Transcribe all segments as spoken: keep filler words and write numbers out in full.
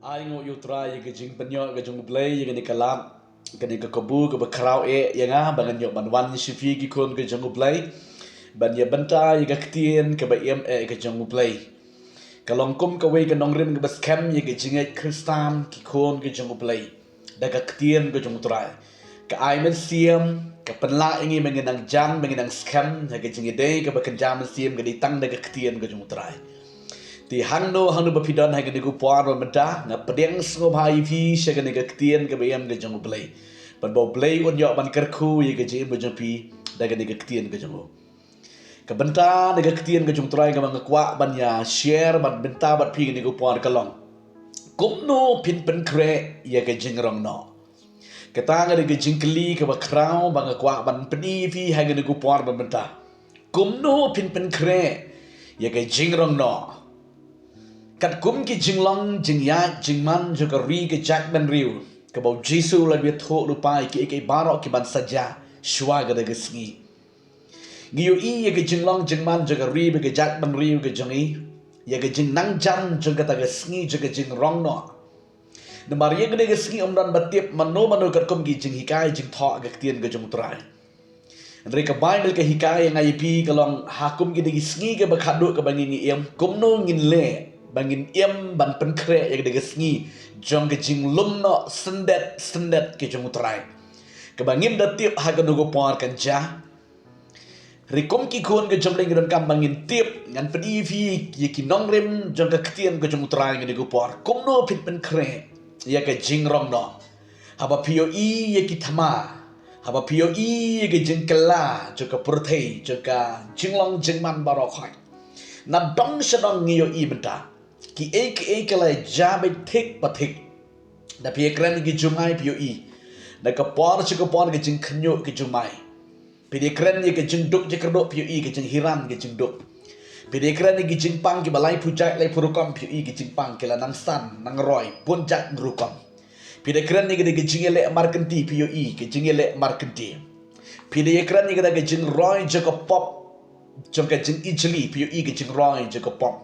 Ai nguh ïa U Trai ïa ka jingpynïoh ka jong U Blei ïa kane ka lad, kane ka kabu kaba khraw eh ïa nga ba ngan ïoh ban wan sha phi ki khun ka jong U Blei, ban ïa bynta ïa ka ktien kaba im eh ka jong U Blei. Ka long kum kawei ka nongrim kaba skhem ïa ka jingngeit Khristan ki khun ka jong U Blei da ka ktien ka jong U Trai. Ka ai mynsiem, ka pynlah ïa ngi ba ngin nang jan, ba ngin nang skhem ha ka jingïadei kaba kynja mynsiem ka dei tang da ka ktien ka jong U Trai. Te hangno hangno ba phi don ha kane ka por ba mynta, nga pdiang sngewbha ïa phi sha kane ka ktien kaba im ka jong U Blei. Bad ba U Blei un ïoh ban kyrkhu ïa ka jingim ka jong phi da kane ka ktien ka jong u. Ka bynta na ka ktien ka jong U Trai kaba nga kwah ban ïa share bad bynta bad phi kane ka por ka long, kumno phin pynkhreh ïa ka jingrong noh? Kata ka dei ka jingkylli kaba khraw ba nga kwah ban pyni ïa phi ha kane ka por ba mynta. Kumno phin pynkhreh ïa ka jingrong noh? Katkum ki jinglong jingïaid jingman jong ka ri ka jaitbynriew kaba U Jisu u la ïathuh lypa ïa kiei kiei baroh ki ban sa jia shuwa kata ka sngi. Ngi ïohi ïa ka jinglong jingman jong ka ri bad ka jaitbynriew ka jong ngi, ïa ka jingnang jan jong kata ka sngi jong ka jingrong noh. Namar ïa kane ka sngi ym don ba tip mano mano katkum ki jinghikai jingthoh ka ktien ka jong U Trai. Hynrei ka Baibl ka hikai ïa nga ïa phi ka long ha kum kine ki sngi kaba khadduh kaba ngin ïa im, kumno ngin leh ba ngin im ban pynkhreh ïa kane ka sngi jong ka jinglum noh syndet syndet ka jong U Trai, kaba ngim da tip ha kano ka por kan jia. Hynrei kum ki khun ka jong U Blei ngi donkam ba ngin tip, ngan pyni ïa phi ïa ki nongrim jong ka ktien ka jong U Trai ha kane ka por, kumno phin pynkhreh ïa ka jingrong noh. Haba phi ïohi ïa ki thma, haba phi ïohi ïa ka jingkylla jong ka pyrthei, jong ka jinglong jingman baroh khoit, na dong sha dong ngi ïohi mynta kiei kiei ki la jia beit thik pa thik. Da phi ïakren ïa ki jumai phi ïohi, na ka por sha ka por ka jingkhynñiuh ka jumai. Phi dei kren ïa ka jingduk jingkyrduh phi ïohi ka jinghiran ka jingduk. Phi dei kren ïa ka jingpang kiba laiphew jait laiphew rukom phi ïohi ka jingpang ki la nang san nang roi bun jait rukom. Phi dei kren ïa ka jingïaleh markynti phi ïohi ka jingïaleh markynti. Phi dei kren ïa ka jingroi jong ka pop, jong ka jingijli phi ïohi ka jingroi jong ka pop.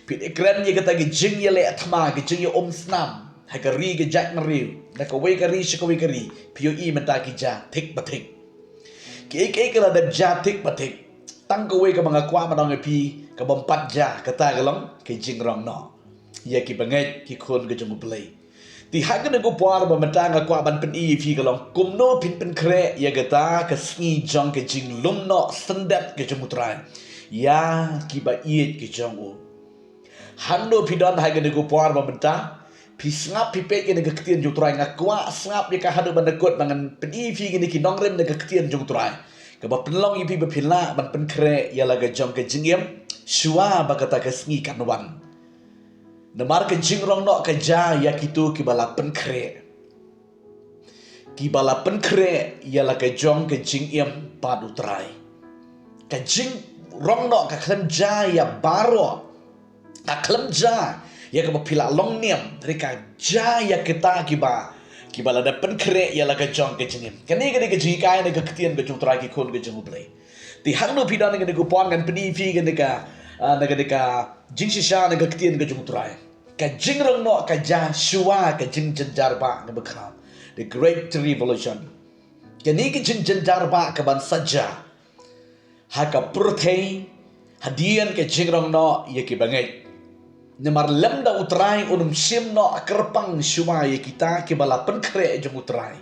Phi dei kren ïa kata ka jingïaleh thma, ka jingïaumsnam ha ka ri ka jaitbynriew, na kawei ka ri sha kawei ka ri, phi ïohi mynta ki jia thik pa thik. Kiei kiei ki la dep jia thik pa thik. Tang kawei kaba nga kwah ban ong ïa phi kabym pat jia, kata ka long ka jingrong noh ïa ki bangeit ki khun ka jong U Blei. Te ha kane ka por ba mynta nga kwah ban pyni ïa phi ka long kumno phin pynkhreh ïa kata ka sngi jong ka jinglum noh syndet ka jong U Trai ïa kiba ïeit ki jong u. Hangno phi don ha kane ka por ba mynta, phi sngap phi peit ïa kane ka ktien jong U Trai, nga kwah sngap ïa ka haduh ban da kut ba ngan pyni ïa phi kine ki nongrim na ka ktien jong U Trai, kaba pynlong ïa phi ba phin lah ban pynkhreh ïa la ka jong ka jingim shuwa ba kata ka sngi kan wan. Namar ka jingrong noh ka jia ïa kito kiba la pynkhreh, kiba la pynkhreh ïa la ka jong ka jingim bad U Trai. Ka jingrong noh ka khlem jia ïa baroh, ka khlem jia ïa kaba phi la long niam, hynrei ka jia ïa kita kiba, kiba la dep pynkhreh ïa la ka jong ka jingim. Kane ka dei ka jinghikai na ka ktien ka jong U Trai ki khun ka jong U Blei. Te hangno phi don ha kane ka por ngan pyni ïa phi kane ka, ah, na kane ka jingshisha na ka ktien ka jong U Trai. Ka jingrong noh ka jia shuwa ka jingjynjar ba kaba khraw, the great tribulation. Kane ka jingjynjar ba kaban sa jia ha ka pyrthei hadien ka jingrong noh ïa ki bangeit. Namar lymda U Trai un ym shim noh kyrpang shuwa ïa kita kiba la pynkhreh jong U Trai,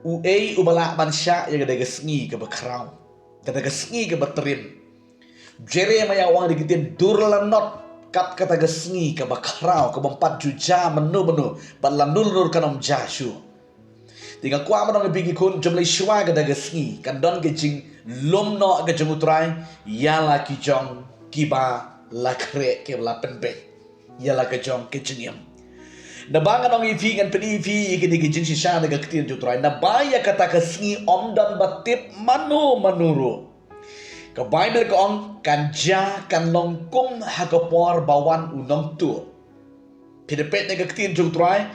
uei uba lah ban shah ïa kata ka sngi kaba khraw, kata ka sngi kaba trim? Jeremiah u ong ha ka ktien, dur la nod kat kata ka sngi kaba khraw, kabym pat ju jia mynno mynno, bad lano lano kan ym jia shuh. Te nga kwah ban ong ïa phi ki khun jong U Blei, shuwa kata ka sngi kan don ka jinglum noh ka jong U Trai ïa la ki jong kiba la khreh, kiba la pynbeit ïa la ka jong ka jingim. Naba ngan ong ïa phi, ngan pyni ïa phi ïa kine ki jingshisha na ka ktien jong U Trai, naba ïa kata ka sngi ym don ba tip mano mano ruh. Ka Baibl ka ong kan jia, kan long kum ha ka por ba wan U Nongtuh. Phi da peit na ka ktien jong U Trai,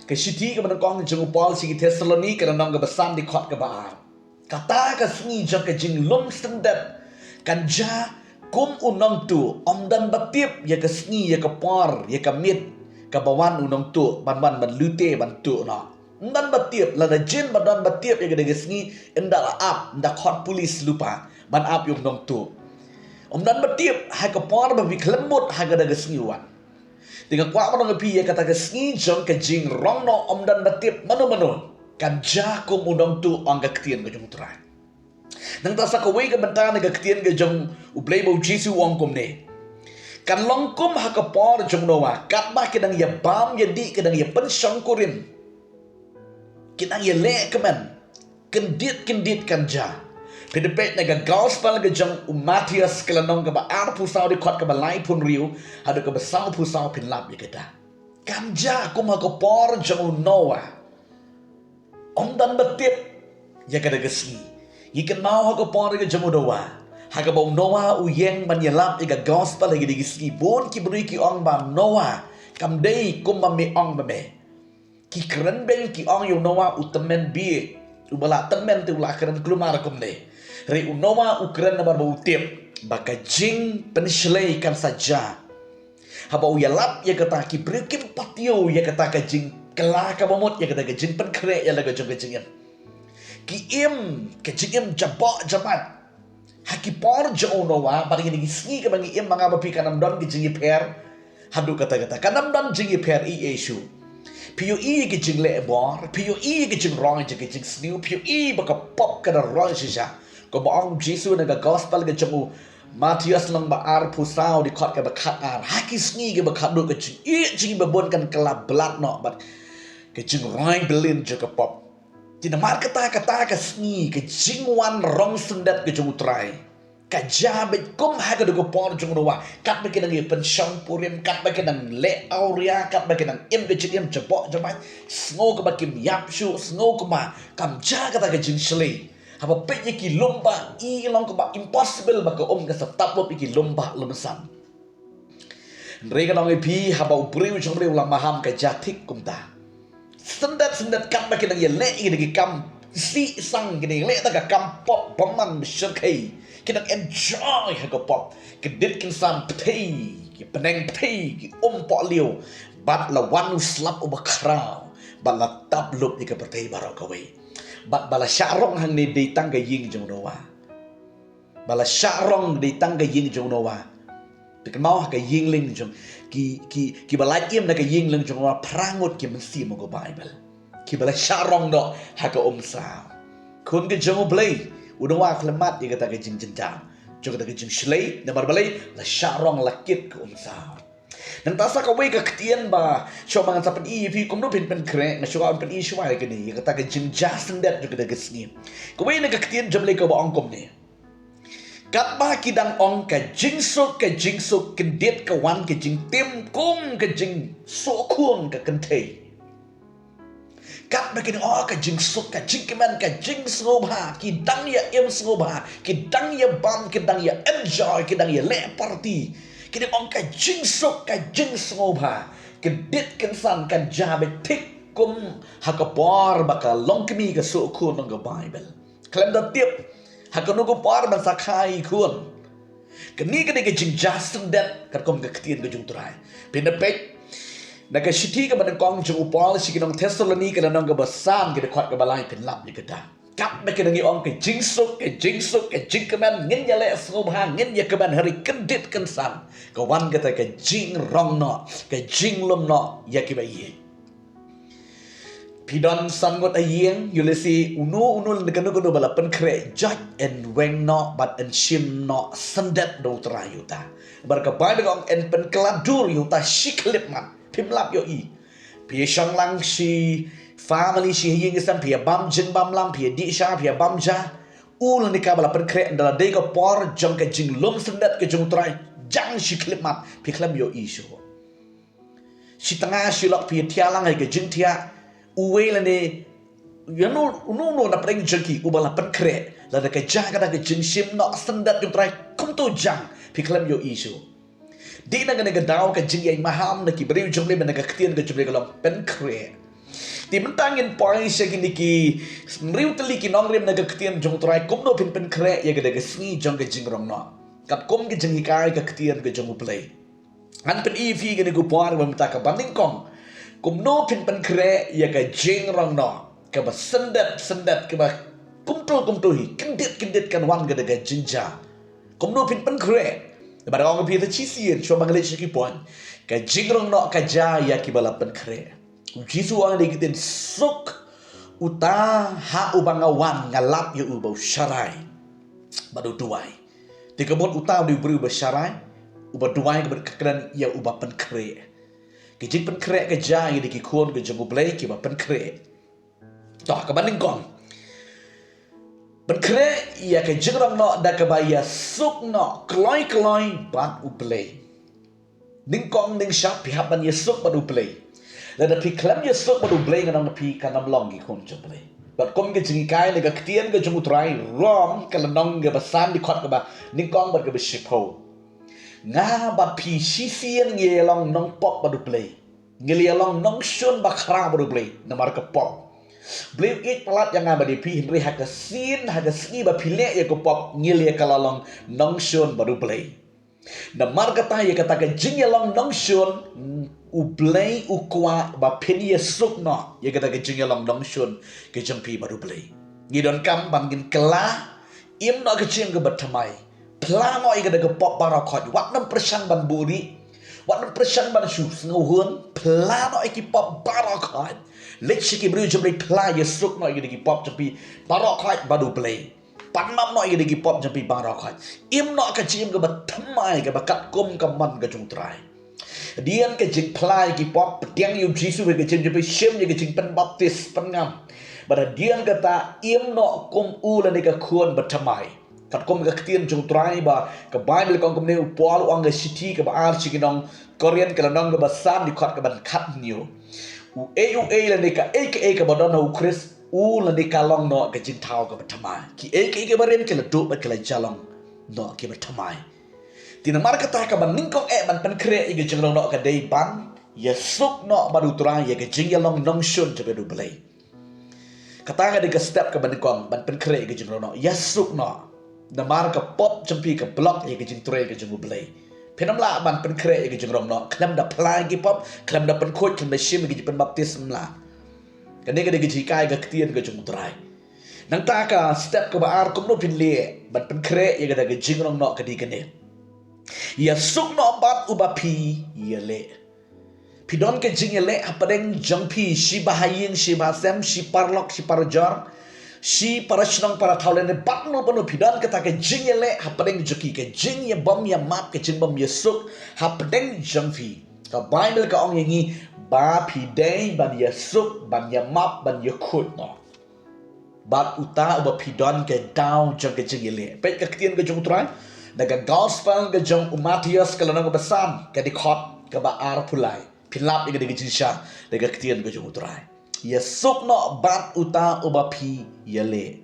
ka shithi kaba nyngkong jong u Paul sha ki Thessaloni, ka lynnong kaba san, dkhot kaba ar. Kata ka sngi jong ka jinglum syndet kan jia kum U Nongtuh, ym don ba tip ïa ka sngi, ïa ka por, ïa ka miet, kaba wan u nongtuh, ban wan ban lute ban tuh noh. Ym don ba tip, lada jin ba don ba tip ïa kata ka sngi, ynda la ap, ynda khot pulit lypa ban ap ïa u nongtuh. Ym don ba tip ha ka por ba phi khlem mut ha kata ka sngi wan. Te nga kwah ban ong ïa phi, ïa kata ka sngi jong ka jingrong noh ym don ba tip mano mano kan jia kum u nongtuh, ong ka ktien ka jong U Trai. Nangta sa kawei ka bynta na ka ktien ka jong U Blei ba U Jisu u ong kumne: Kan long kum ha ka por jong u Noah, katba ki dang ïa bam ïa dih, ki dang ïa pynshongkurim, ki dang ïa leh kmen, kyndit kyndit kan jia. Phi da peit na ka gospel ka jong u Mathaios, ka lynnong kaba arphew saw, dkhot kaba laiphew hynriew haduh kaba sawphew saw, phin lap ïa kata. Kan jia kum ha ka por jong u Noah. Ym don ba tip ïa kata ka sngi. Ngi kynmaw ha ka por ka jong u Noah, ha kaba u Noah u ïeng ban ïalap ïa ka gospel ha kata ka sngi, bun ki briew ki ong ba Noah kam dei kumba me ong ba me. Ki kren beiñ, ki ong ïa u Noah u tymmen bha, uba la tymmen te u la kren kulmar kumne. Hynrei u Noah u kren namar ba u tip ba ka jingpynshlei kan sa jia. Haba u ïalap ïa kata, ki briew kim pat ïoh ïa kata ka jingkylla kaba mut, ïa kata ka jingpynkhreh ïa la ka jong ka jingim. Ki im ka jingim jaboh jamait. Ha ki por jong u Noah bad kine ki sngi kaba ngi im, ma nga bad phi, kan ym don ka jingïapher. Haduh katta katta kan ym don jingïapher ei ei shuh. Phi ïohi ka jingleh bor, phi ïohi ka jingrong jong ka jingsniew, phi ïohi ba ka pop ka da roi shisha. Kumba ong Jisu na ka gospel ka jong u Mathaios lynnong ba arphew saw, dkhot kaba khatar: Ha ki sngi kiba khatduh ka jingïeit jong ngi ba bun kan kylla blad noh bad ka jingroi byllien jong ka pop. Te namar kata, kata ka sngi, ka jingwan rong syndet ka jong U Trai, ka jia beit kum ha kaduh ka por jong u Noah, katba ki dang ïa pynshongkurim, katba ki dang leh awria, katba ki dang im ka jingim jaboh jamait, sngew kumba kim ïap shuh, sngew kumba kam jia kata ka jingshlei. Haba peit ïa ki lum bah, i long kumba impossible ba ka um kan sa tap lup ïa ki lum bah lum san. Hynrei ngan ong ïa phi, haba u briew jong u Blei u la maham, ka jia thik kumta. Syndet syndet katba ki dang ïaleh ïa ki kam sih sang, ki dang ïaleh da ka kam pop bymman bashyrkhei, ki dang enjoy ha ka pop, ki dit ki san pyrthei, ki bneng pyrthei, ki um pohliew, bad la wan u slap uba khraw, bad la tap lup ïa ka pyrthei baroh kawei. Bad ba la shah rong hangne dei tang ka ïing jong u Noah. Ba la shah rong dei tang ka ïing jong u Noah. Te kynmaw, ha ka ïing lieng jong ki, ki, kiba la im na ka ïing lieng jong u Noah, phra ngut ki mynsiem, ong ka Baibl, kiba la shah rong noh ha ka umsaw. Khun ka jong u Blei, u Noah u khlem mad ïa kata ka jingjynjar jong kata ka jingshlei, namar balei? La shah rong, la kit ka umsaw. Nangta sa kawei ka ktien ba shuwa ba ngan sa pyni ïa phi kumno phin pynkhreh, nga shu kwah ban pyni shuwa ïa kane, ïa kata ka jingjia syndet jong kata ka sngi. Kawei na ka ktien jong u Blei kaba ong kumne: Katba ki dang ong ka jingsuk, ka jingsuk, kyndit ka wan ka jingtim kum ka jingsuh khun ka kynthei. Katba ki dang ong ka jingsuk, ka jingkmen, ka jingsngewbha, ki dang ïa im sngewbha, ki dang ïa bam, ki dang ïa enjoy, ki dang ïa leh party, ki dang ong ka jingsuk, ka jingsngewbha, kyndit kynsan kan jia beit thik kum ha ka por ba ka longkmie ka suh khun, ong ka Baibl. Khlem da tip ha kano ka por ban sa kha i khun. Kane ka dei ka jingjia syndet katkum ka ktien ka jong U Trai. Phin da peit na ka shithi kaba nyngkong jong u Paul sha ki nong Thessaloni, ka lynnong kaba san, ka dkhot kaba lai, phin lap ïa kata. Katba ki dang ïa ong ka jingsuk, ka jingsuk, ka jingkmen, ngin ïa leh sngewbha, ngin ïa kmen, hynrei kyndit kynsan ka wan kata ka jingrong noh, ka jinglum noh ïa kiba ïeit. Phi don san ngut ha ïing, ïoh lehse uno uno lane kano kano ba la pynkhreh, judge, yn weng noh bad yn shim noh syndet da U Trai ïa uta. Namar ka Baibl ka ong yn pynkylla dur ïa uta shi khyllipmat. Phim lap ïohi. Phi ïa shong lang shi family, shi ha ïing ha sem, phi ïa bam jingbam lam, phi ïa dih sha, phi ïa bam ja, u lane ka ba la pynkhreh, ynda la dei ka por jong ka jinglum syndet ka jong U Trai, jang shi khyllipmat, phi khlem ïohi shuh. Shi tnga shi lok phi ïa thiah lang ha ka jingthiah. Uwei lane ïa uno uno na pdeng jong ki uba la pynkhreh, lada ka jia kata ka jingshim noh syndet jong U Trai, kumto jang, phi khlem ïohi shuh. Dei na kane ka daw ka jingïaid maham na ki briew jong U Blei, na ka ktien ka jong U Blei ka long pynkhreh. Te mynta ngin poi sha kine ki hynriew tylli ki nongrim na ka ktien jong U Trai, kumno phin pynkhreh ïa kata ka sngi jong ka jingrong noh. Katkum ka jinghikai ka ktien ka jong U Blei, ngan pyni ïa phi kane ka por ba mynta kaba nyngkong Kumno phin pynkhreh ïa ka jingrong noh kaba syndet syndet, kaba kumto kumto hi, kyndit kyndit kan wan ka da ka jingjia. Kumno phin pynkhreh? Ba da ong phi ta chi sien shuwa ba nga leit sha ki point. Ka jingrong noh ka jia ïa kiba la pynkhreh. U Jisu u ong da ki ktien, suk uta ha uba nga wan, nga lap ïa u ba u sharai bad u duwai. Te ka mut uta u dei u briew uba sharai, uba duwai, ka mut ka kren ïa uba pynkhreh. Ka jingpynkhreh ka jia ïa ki khun ka jong U Blei kiba pynkhreh. To, kaba nyngkong, pynkhreh ïa ka jingrong noh da kaba ïa suk noh kloi kloi bad U Blei. Nyngkong nyngshap phi hap ban ïa suk bad U Blei. Lada phi khlem ïa suk bad U Blei, ngan ong phi kan ym long ki khun jong U Blei. Bad kum ka jinghikai na ka ktien ka jong U Trai, Rom ka lynnong kaba san, dkhot kaba nyngkong bad kaba shiphew. Nga bad phi shisien ngi ïa long nongpop bad U Blei. Ngi ïa long nongshun bakhraw bad U Blei namar ka pop. Blei u ïeit palat ïa nga bad ïa phi, hynrei ha ka sien, ha ka sngi ba phi leh ïa ka pop, ngi ïa ka la long nongshun bad U Blei. Namar kata, ïa kata ka jingïalong nongshun, U Blei u kwah ba phin ïa suk noh ïa kata ka jingïalong nongshun ka jong phi bad U Blei. Ngi donkam ban ngin kylla, im noh ka jingim kaba thymmai. Phla noh ïa kata ka pop baroh khoit, wat nym pyrshang ban buhrieh, wat nym pyrshang ban shu sngewhun. Phla noh ïa ki pop baroh khoit. Leit sha ki briew jong U Blei, phla, ïa suk noh ïa kata ki pop jong phi baroh khoit bad U Blei. Pan map noh ïa kata ki pop jong phi baroh khoit. Im noh ka jingim kaba thymmai, kaba katkum ka mon ka jong U Trai. Hadien ka jingphla ïa ki pop, pdiang ïa U Jisu ha ka jingim jong phi, shim ïa ka jingpynbaptis, pynngam. Bad hadien kata, im noh kum u lane ka khun bathymmai. Katkum ka ktien jong U Trai ba ka Baibl ka ong kumne, u Paul u ong ha ka shithi kaba ar sha ki nong Korinth, ka lynnong kaba san, dkhot kaba khathynñiew. Uei uei lane kaei kaei kaba don ha U Khrist, u lane ka long noh ka jingthaw kaba thymmai. Kiei kiei kiba rim ki la duh bad ki la ïalong noh kiba thymmai. Te namar kata, kaba nyngkong eh ban pynkhreh ïa ka jingrong noh ka dei ban ïa suk noh bad U Trai ïa ka jingïalong nongshun jong phi bad U Blei. Kata ka dei ka step kaba nyngkong ban pynkhreh ïa ka jingrong noh. Ïa suk noh. Namar ka pop jong phi ka block ïa ka jingtrei ka jong U Blei. Phin ym lah ban pynkhreh ïa ka jingrong noh khlem da phla ïa ki pop, khlem da pynkhuid, khlem da shim ïa ka jingpynbaptis, ym lah. Kane ka dei ka jinghikai ka ktien ka jong U Trai. Nangta ka step kaba ar, kumno phin leh ban pynkhreh ïa kata ka jingrong noh, ka dei kane. Ïa suk noh bad uba phi ïaleh. Phi don ka jingïaleh hapdeng jong phi, shi ba ha ïing, shi ba ha sem, shi paralok, shi parajor, shi parashnong, parathaw lane bad no bad no, phi don kata ka jingïaleh hapdeng jong ki, ka jingïabym ïamap, ka jingbym ïasuk hapdeng jong phi. Ka Baibl ka ong ïa ngi ba phi dei ban ïasuk, ban ïamap, ban ïakhuid noh bad uta uba phi don ka daw jong ka jingïaleh. Peit ka ktien ka jong U Trai na ka Gospel ka jong u Mathaios, ka lynnong kaba san, ka dkhot kaba arphew lai. Phin lap ïa ka dei ka jingshisha da ka ktien ka jong U Trai. Ïa suk noh bad uta uba phi ïaleh.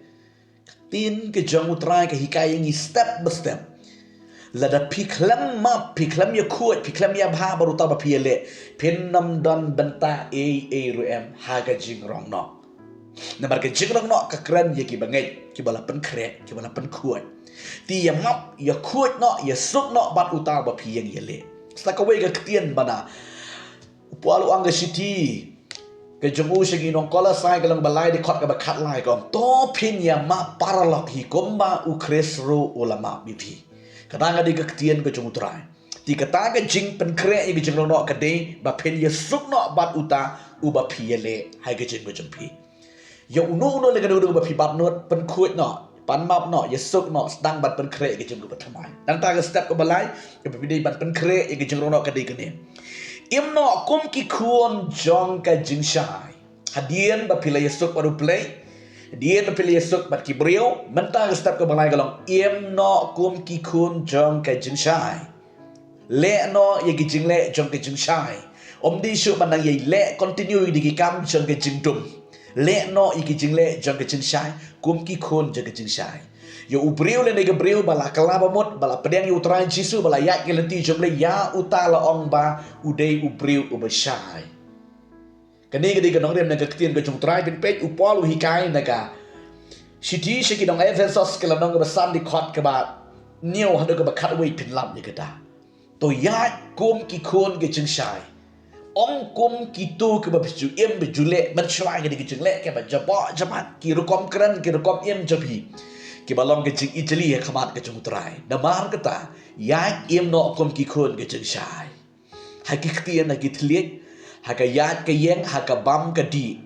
Ka ktien ka jong U Trai ka hikai ïa ngi step by step. Lada phi khlem map, phi khlem ïakhuid, phi khlem ïabha bad uta uba phi ïaleh, phin ym don bynta ei ei ruh em ha ka jingrong noh. Namar ka jingrong noh ka kren ïa kiba ngeit, kiba la pynkhreh, kiba la pynkhuid. Te ïamap, ïakhuid noh, ïasuk noh bad uta uba phi ïeng ïaleh. Sa kawei ka ktien ba na u Paul u ong ha ka shithi ka jong u sha ki nong Kolosai, ka lynnong ba lai, dkhot kaba khatlai, ka ong, to phin ïamap paralok hi kumba U Khrist ruh u la map ïa phi. Kata ka dei ka ktien ka jong U Trai. Te kata ka jingpynkhreh ïa ka jingrong noh ka dei ba phin ïasuk noh bad uta uba phi ïaleh ha ka jingim ka jong phi. Ïa uno uno lane kano kano kaba phi batnud, pynkhuid noh, pan map noh, ïasuk noh, sdang ban pynkhreh ïa ka jingim kaba thymmai. Nangta ka step kaba lai kaba phi dei ban pynkhreh ïa ka jingrong noh ka dei kane. Im noh kum ki khun jong ka jingshai. Hadien ba phi la ïasuk bad U Blei, hadien ba phi la ïasuk bad ki briew, mynta ka step kaba lai ka long, im noh kum ki khun jong ka jingshai. Leh noh ïa ki jingleh jong ka jingshai. Ym dei shuh ban nang ïai leh continue ïa ki kam jong ka jingdum. Leh noh ïa ki jingleh jong ka jingshai kum ki khun jong ka jingshai. Ïa u briew lane ka briew ba la kylla ba mut, ba la pdiang ïa U Trai Jisu, ba la ïaid ha ka lynti jong U Blei, ïa uta la ong ba u dei u briew uba shai. Kane ka dei ka nongrim na ka ktien ka jong U Trai. Phin peit, u Paul u hikai na ka shithi sha ki nong Ephesos, ka lynnong kaba san, dkhot kaba hynñiew haduh kaba khatwei, phin lap ïa kata. To ïaid kum ki khun ka jingshai. Ong kum kito kiba phi ju im ba ju leh mynshuwa kine ki jingleh kiba jaboh jamat, ki rukom kren ki rukom im jong phi, kiba long ka jingijli ha khmat ka jong U Trai. Namar kata, ïaid im noh kum ki khun ka jingshai. Ha ki ktien, ha ki thylliej, ha ka ïaid ka ïeng, ha ka bam ka dih.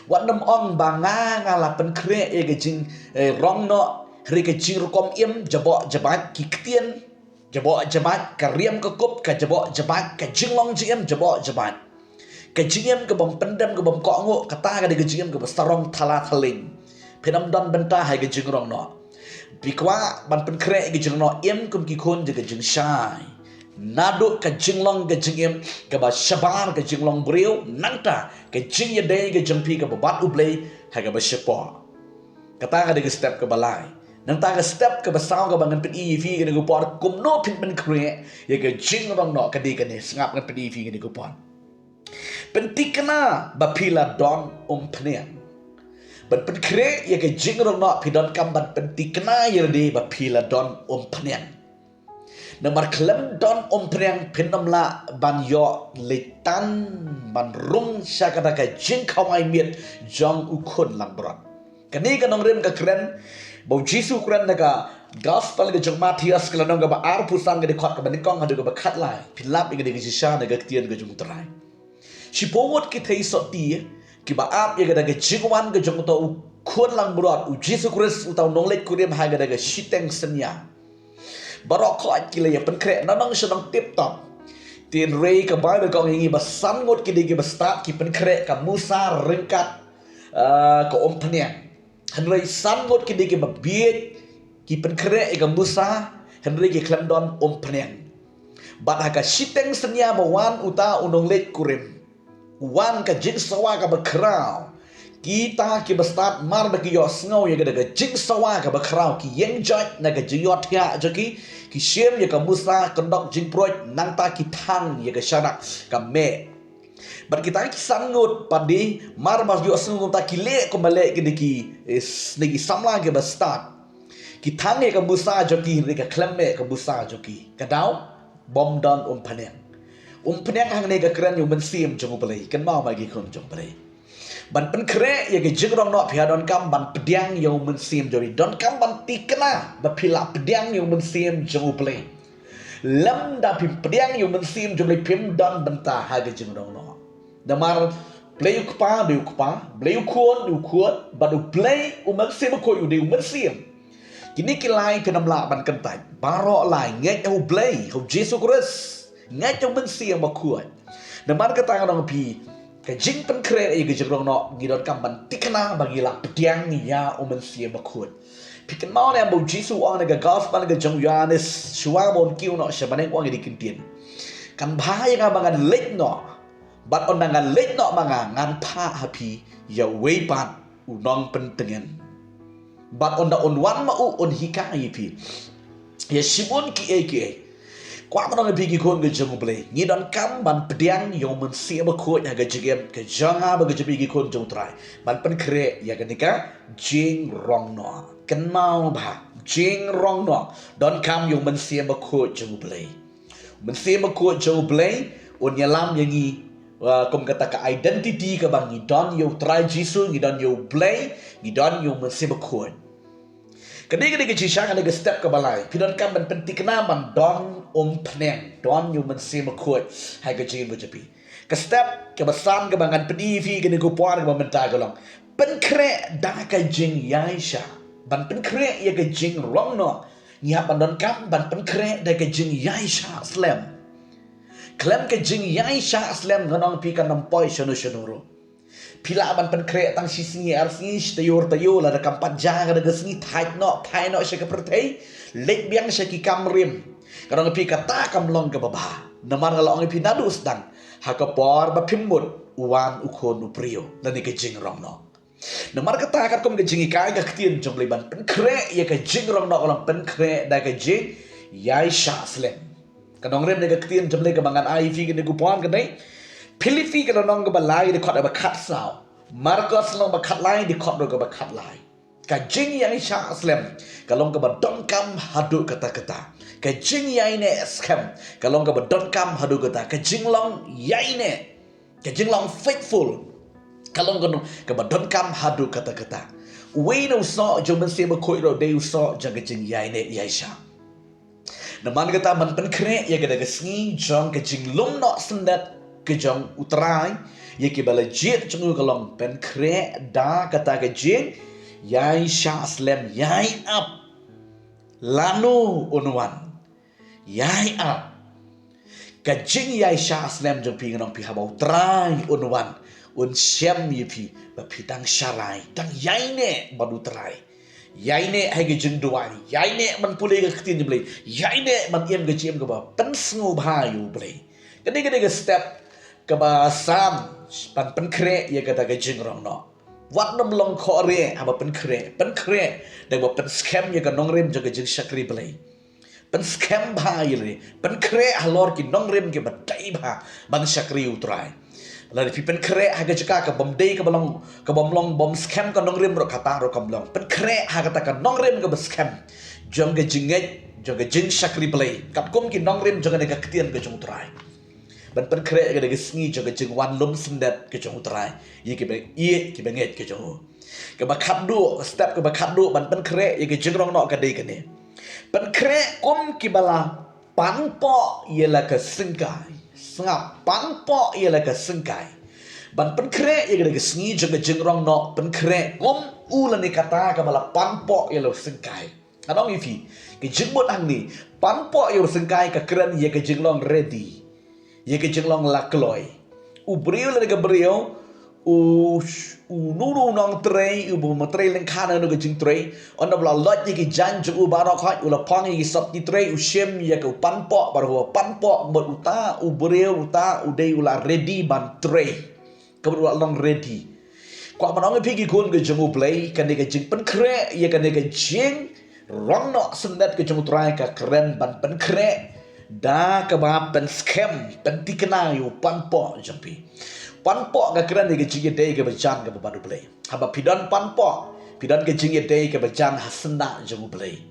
Wat nym ong ba nga, nga la pynkhreh ïa ka jing, eh, rong noh, hynrei ka jingrukom im jaboh jamat, ki ktien jaboh jamat, ka riam ka kup ka jaboh jamat, ka jinglong jingim jaboh jamat. Ka jingim kabym pyndem kabym kohnguh, kata ka dei ka jingim kaba sarong thala thaling. Phin ym don bynta ha ka jingrong noh. Phi kwah ban pynkhreh ka jingrong noh, im kum ki khun jong ka jingshai. Naduh ka jinglong ka jingim kaba shabar, ka jinglong briew, nangta ka jingïadei ka jong phi kaba bad U Blei ha kaba shapoh. Kata ka dei ka step kaba lai. Nangta ka step kaba saw kaba ngan pyni ïa phi kane ka por, kumno phin pynkhreh ïa ka jingrong noh, ka dei kane, sngap, ngan pyni ïa phi kane ka por. Pynthikna ba phi la don umphniang. Ban pynkhreh ïa ka jingrong noh, phi donkam ban pynthikna ïa lade ba phi la don umphniang. Namar khlem don umphniang phin ym lah ban ïoh leit tan, ban rung sha kata ka jingkhawai miet jong u khun langbrot. Kane ka nongrim ka kren, ba U Jisu u kren na ka Gospel ka jong u Mathaios, ka lynnong kaba arphew san, ka dkhot kaba nyngkong haduh kaba khatlai. Phin lap ïa kane ka shisha na ka ktien ka jong U Trai. Shiphew ngut ki theisotti kiba ap ïa kata ka jingwan ka jong uta u khun langbrot, U Jisu Khrist, uta u nongleit kurim, ha kata ka shiteng synñia. Baroh khoit ki la ïa pynkhreh na nong sha nong tip top. Hynrei ka Baibl ka ong ïa ngi ba san ngut ki dei kiba stad ki pynkhreh ka musa ryngkat, ah, ka umphniang. Hynrei san ngut ki dei kiba bieit ki pynkhreh ïa ka musa, hynrei ki khlem don umphniang. Bad ha ka shiteng synñia ba wan uta u nongleit kurim, wan ka jingsawa kaba khraw. Kita kiba stad, mar ba ki ïohsngew ïa kata ka jingsawa kaba khraw, ki ïeng joit na ka jingïohthiah jong ki, ki shim ïa ka musa kyndok jingpruid, nangta ki thang ïa ka sharak, ka meh. Bad kita ki san ngut pat de, mar ba ïohsngew, nangta ki leh kumba leh kine ki, eh, kine ki samla kiba stad. Ki thang ïa ka musa jong ki, hynrei ka khlem meh ka musa jong ki. Ka daw, bym don umphniang. Umphniang hangne ka kren ïa u Mynsiem jong U Blei. Kynmaw ma ki khun jong U Blei. Ban pynkhreh ïa ka jingrong noh, phi donkam ban pdiang ïa u Mynsiem jong U Blei. Donkam ban thikna ba phi la pdiang ïa u Mynsiem jong U Blei. Lymda phim pdiang ïa u Mynsiem jong U Blei, phim don bynta ha ka jingrong noh. Namar Blei u Kpa dei u Kpa, Blei u Khun dei u Khun, bad U Blei u Mynsiem Bakhuid u dei u Mynsiem. Kine ki lai phin ym lah ban kyntait. Baroh lai ngeit ha U Blei, ha U Jisu Khrist. Ngeit ha u Mynsiem Bakhuid. Namar kata nga ong ïa phi, ka jingpynkhreh ïa ka jingrong noh, ngi donkam ban thikna ba ngi la pdiang ïa u Mynsiem Bakhuid. Phi kynmaw ne em ba U Jisu u ong na ka Gospel ka jong u Ïoannis, shuwa ba un kiew noh sha bneng, u ong ïa kine ki ktien. Kan bha ïa nga ba ngan leit noh. Bad ynda ngan leit noh ma nga, ngan phah ha phi ïa uwei pat u nongpyntngen. Bad ynda un wan ma u, un hikai ïa phi ïa shibun kiei kiei. Kwah ban ong ïa phi ki khun ki jong U Blei, ngi donkam ban pdiang ïa u Mynsiem Bakhuid ha ka jingim ka jong nga bad ka jong phi ki khun jong U Trai, ban pynkhreh ïa kane ka jingrong noh. Kynmaw bha, jingrong noh, donkam ïa u Mynsiem Bakhuid jong U Blei. Mynsiem Bakhuid jong U Blei un ïalam ïa ngi, uh, kum kata ka identity kaba ngi don ïa U Trai Jisu, ngi don ïa U Blei, ngi don ïa u Mynsiem Bakhuid. Ka dei, ka dei ka jingshisha, ka dei ka step kaba lai. Phi donkam ban pynthikna ban don umphniang, don ïa u Mynsiem Bakhuid ha ka jingim ka jong phi. Ka step kaba san kaba ngan pyni ïa phi kane ka por kaba mynta ka long, pynkhreh da ka jingïaishah. Ban pynkhreh ïa ka jingrong noh, ngi hap ban donkam ban pynkhreh da ka jingïaishah slem. Khlem ka jingïaishah slem, ngan ong ïa phi, kan ym poi shano shano ruh. Phi lah ban pynkhreh tang shi sngi ar sngi, shi taïew ar taïew, lada kam pat jia kata ka sngi, thait noh, phai noh sha ka pyrthei, leit biang sha ki kam rim. Ngan ong ïa phi, kata kam long kaba bha. Namar nga la ong ïa phi naduh sdang, ha ka por ba phim mut, u wan u Khun u briew, lane ka jingrong noh. Namar kata, katkum ka jinghikai ka ktien jong U Blei, ban pynkhreh ïa ka jingrong noh ka long pynkhreh da ka jingïaishah slem. Ka nongrim na ka ktien jong U Blei kaba ngan ai ïa phi kane ka por ka dei Philippi ka lynnong kaba lai, dkhot kaba khatsaw. Markos lynnong ba khatlai, dkhot ruh kaba khatlai. Ka jingïaishah slem ka long kaba donkam haduh katta katta. Ka jingïaineh skhem ka long kaba donkam haduh katta. Ka jinglong ïaineh Ka jinglong faithful ka long kano kaba donkam haduh katta katta. Uwei na u soh jong u Mynsiem Bakhuid ruh dei u soh jong ka jingïaineh ïaishah. Namar kata ban pynkhreh ïa kata ka sngi jong ka jinglum noh syndet ka jong U Trai ïa kiba la jied jong u ka long pynkhreh da kata ka jingïaishah slem, ïai ap lano un wan. Ïai ap. Ka jingïaishah slem jong phi, ngan ong phi haba U Trai un wan, un shem ïa phi ba phi dang sharai, dang ïaineh bad U Trai. Ïaineh ha ka jingduwai, ïaineh ban pule ka ktien jong U Blei, ïaineh ban im ka jingim kaba pynsngewbha ïa U Blei. Kane ka dei ka step kaba san ban pynkhreh ïa kata ka jingrong noh. Wat nym long khohrieh haba pynkhreh, pynkhreh da kaba pynskhem ïa ka nongrim jong ka jingshakri Blei. Pynskhem bha ïa lade, pynkhreh halor ki nongrim kiba dei bha ban shakri U Trai. Lada phi pynkhreh ha ka jaka kabym dei, kaba long, kabym long bym skhem ka nongrim ruh, kata ruh kam long. Pynkhreh ha kata ka nongrim kaba skhem jong ka jingngeit, jong ka jingshakri Blei, katkum ki nongrim jong kane ka ktien ka jong U Trai. Ban pynkhreh ïa kane ka sngi jong ka jingwan lum syndet ka jong U Trai ïa kiba ïeit kiba ngeit ka jong u. Kaba khatduh, step kaba khatduh ban pynkhreh ïa ka jingrong noh ka dei kane. Pynkhreh kum kiba la panpoh ïa la ka syngkai. Sngap, panpoh ïa la ka syngkai. Ban pynkhreh ïa kane ka sngi jong ka jingrong noh, pynkhreh kum u lane kata kaba la panpoh ïa la syngkai. Ngan ong ïa phi, ka jingmut hangne, panpoh ïa u syngkai ka kren ïa ka jinglong ready, ïa ka jinglong la kloi. U briew lane ka briew, u, u nongtrei, uba trei lyngkha na ka jingtrei, ynda u la lait ïa ki jaiñ jong u baroh khoit, u la phong ïa ki sop ki trei, u shim ïa ka, u panpoh, bad u panpoh bad uta u briew, uta u dei u la ready ban trei. Kaba u la long ready. Kwah ban ong ïa phi ki khun ka jong U Blei, kane ka jingpynkhreh ïa kane ka jingrong noh syndet ka jong U Trai ka kren ban pynkhreh da kaba pynskhem, pynthikna ïa u panpoh jong phi. Panpoh ka kren ïa ka jingïadei kaba jan kaba bad U Blei. Haba phi don panpoh, phi don ka jingïadei kaba jan ha syndah jong U Blei.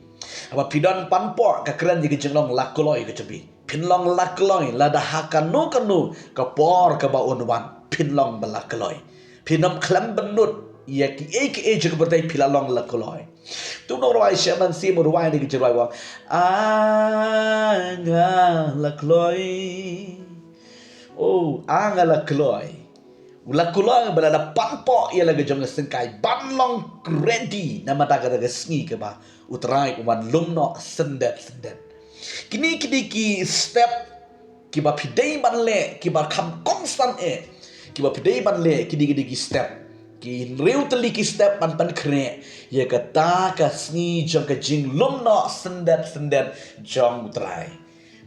Haba phi don panpoh ka kren ïa ka jinglong la kloi ka jong phi. Phin long la kloi lada ha kano kano ka por kaba un wan, phin long ba la kloi. Phin ym khlem bynnud ïa kiei kiei jong ka pyrthei, phi la long la kloi. Tu nongrwai Shyam Mynsiem u rwai ïa ka jingrwai, u ong, "Ah, nga la kloi. Oh, ah, nga la kloi." U la kloi ba la da panpoh ïa la ka jong ka syngkai ban long ready namar da kata ka sngi kaba U Trai u wan lum noh syndet syndet. Kine, kine ki step kiba phi dei ban leh, kiba kham kongsan eh, kiba phi dei ban leh, kine, kine ki step, ki hynriew tylli ki step ban pynkhreh ïa kata ka sngi jong ka jinglum noh syndet syndet jong U Trai.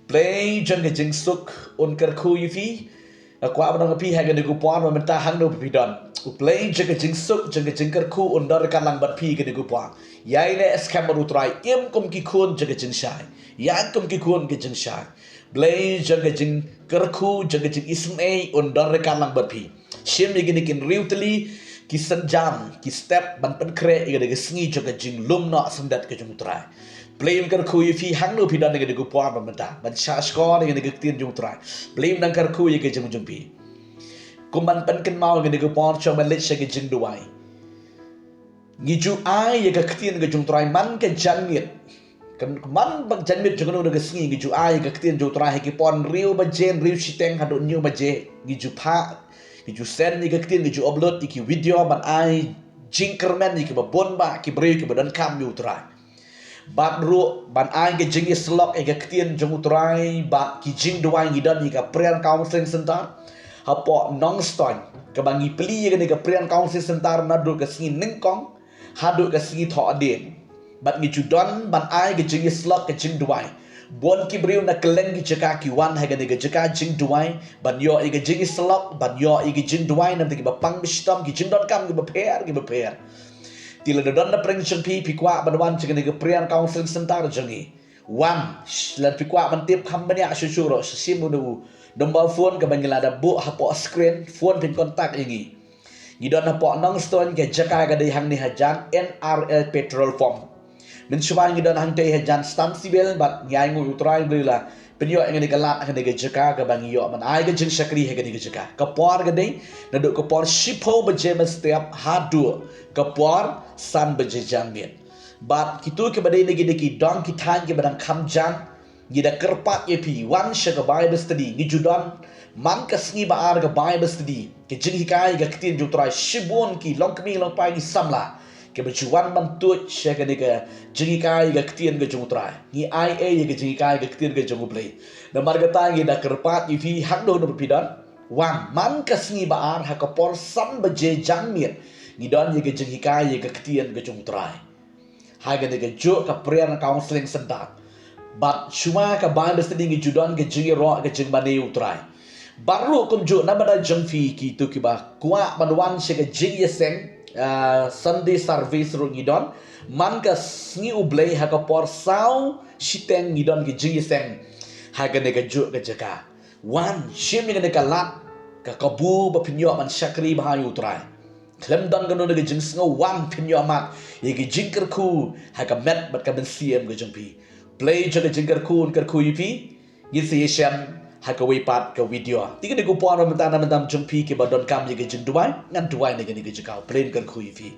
Blei jong ka jingsuk un kyrkhu ïa phi. Nga kwah ban ong ïa phi ha kane ka por mynta hangno ba phi don, U Blei jong ka jingsuk, jong ka jingkyrkhu un don ryngkat lang bad phi ha kane ka por. Ïaineh skhem bad U Trai, im kum ki khun jong ka jingshai, ïaid kum ki khun ka jingshai. Blei jong ka jingkyrkhu, jong ka jingisynei un don ryngkat lang bad phi. Shim ïa kine ki hynriew tylli ki sienjam, ki step ban pynkhreh ïa kane ka sngi jong ka jinglum noh syndet ka jong U Trai. Blei un kyrkhu ïa phi hangno phi don ha kane ka por ba mynta, ban shah shkor ïa kane ka ktien jong U Trai. Blei un nang kyrkhu ïa ka jong jong phi. Kum ban pynkynmaw ïa kane ka por, shong ban leit sha ka jingduwai. Ngi ju ai ïa ka ktien ka jong U Trai man ka janmiet. Kan man ba janmiet jong kano kano ka sngi ngi ju ai ïa ka ktien jong U Trai ha ki por hynriew baje, hynriew shiteng haduh hynñiew baje. Ngi ju phah, ngi ju send ïa ka ktien, ngi ju upload ïa ki video ban ai jingkyrmen ïa kiba bun bah ki briew kiba donkam ïa U Trai. Bad ruh ban ai ka jingïasyllok ïa ka ktien jong U Trai bad ki jingduwai. Ngi don ïa ka Prayer Counseling Center hapoh Nongstoiñ, kaba ngi plie ïa kane ka Prayer Counseling Center naduh ka sngi nyngkong haduh ka sngi thohdieng. Bad ngi ju don ban ai ka jingïasyllok, ka jingduwai. Bun ki briew na kylleng ki jaka ki wan ha kane ka jaka jingduwai ban ïoh ïa ka jingïasyllok, ban ïoh ïa ka jingduwai namar kiba pang ba shitom, ki jingdonkam kiba pher kiba pher. Te lada don na pdeng jong phi, phi kwah ban wan sha kane ka Prayer Counseling Center jong ngi, wan. Lada phi kwah ban tip kham bniah shuh shuh ruh, sa shim u number phone kaba ngi la da buh hapoh screen, phone phin contact ïa ngi. Ngi don hapoh Nongstoiñ, ka jaka ka dei hangne hajan N R L petrol pump. Mynshuwa ngi don hangtei hajan Stan Civil bad ngi ainguh ïa U Trai ba la pynïoh ïa kane ka lad ha kane ka jaka kaba ngi ïoh ban ai ka jingshakri ha kane ka jaka. Ka por ka dei naduh ka por shiphew baje mynstep haduh ka por san baje janmiet. Bad kito kiba dei na ki, na ki dong ki thaiñ kiba dang kham jan, ngi da kyrpad ïa phi, wan sha ka Bible study. Ngi ju don man ka sngi ba ar ka Bible study, ka jinghikai ka ktien jong U Trai. Shibun ki longkmie longpai ngi samla kiba ju wan ban tuid sha kane ka jinghikai ka ktien ka jong U Trai. Ngi ai ei ïa ka jinghikai ka ktien ka jong U Blei. Namar kata ngi da kyrpad ïa phi, hangno hangno ba phi don, wan man ka sngi ba ar ha ka por san baje janmiet, ngi don ïa ka jinghikai ïa ka ktien ka jong U Trai. Ha kane kajuh ka prayer and counseling center. Bad shuwa ka Bible study ngi ju don ka jingïaroh ka jingmane U Trai. Bad ruh kumjuh na bynta jong phi kito kiba kwah ban wan sha ka jingïaseng, ah, Sunday service ruh ngi don. Man ka sngi U Blei ha ka por saw shiteng ngi don ka jingïaseng ha kane kajuh ka jaka. Wan shim ïa kane ka lad, ka kabu ba phin ïoh ban shakri bha ïa U Trai. Khlem don kano kano ka jingsngew, wan phin ïoh mad ïa ka jingkyrkhu ha ka met bad ka mynsiem ka jong phi. Blei jong ka jingkyrkhu un kyrkhu ïa phi. Ngin sa ïashem ha kawei pat ka video. Te kane ka por mynta na bynta jong phi kiba donkam ïa ka jingduwai, ngan duwai na kane ka jaka. Blei un kyrkhu ïa phi.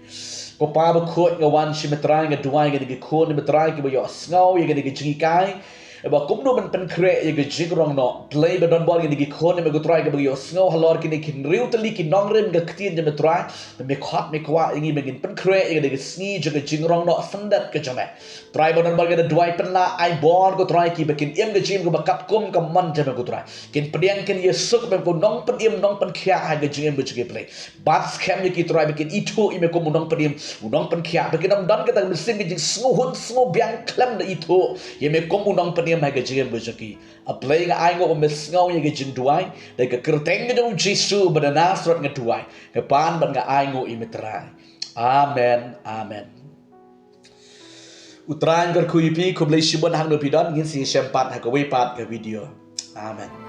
Ko Pa bakhuid, nga wan sha me Trai, nga duwai ïa kane ka khun me Trai kiba ïohsngew ïa kane ka jinghikai. Ba kumno ban pynkhreh ïa ka jingrong noh. Blei ba don bor ïa kine ki khun me ko Trai kiba ïohsngew halor kine ki hynriew tylli ki nongrim ka ktien jong me Trai. Me khot me kwah ïa ngi ba ngin pynkhreh ïa kane ka sngi jong ka jingrong noh syndet ka jong me. Trai ba don bor, nga da duwai pynlah, ai bor ko Trai kiba kin im ka jingim kaba katkum ka mon jong me ko Trai. Kin pdiang kin ïasuk me ko nongpynim nongpynkhiah ha ka jingim ka jong ki Blei. Bad skhem ïa ki Trai ba kin ithuh ïa me kum u nongpynim, u nongpynkhiah, ba kin ym don kata ka mynsiem ka jingsngewhun sngewbiang khlem da ithuh ïa me kum u nongpynim ha ka jingim ka jong ki. A Blei nga ainguh ba me sngew ïa ka jingduwai, da ka kyrteng ka jong u Jisu ba na Nasareth nga duwai, nga pan bad nga ainguh ïa me Trai. Amen, amen. U Trai un kyrkhu ïa phi, khublei shibun hangno phi don, ngin sa ïashem pat ha kawei pat ka video. Amen.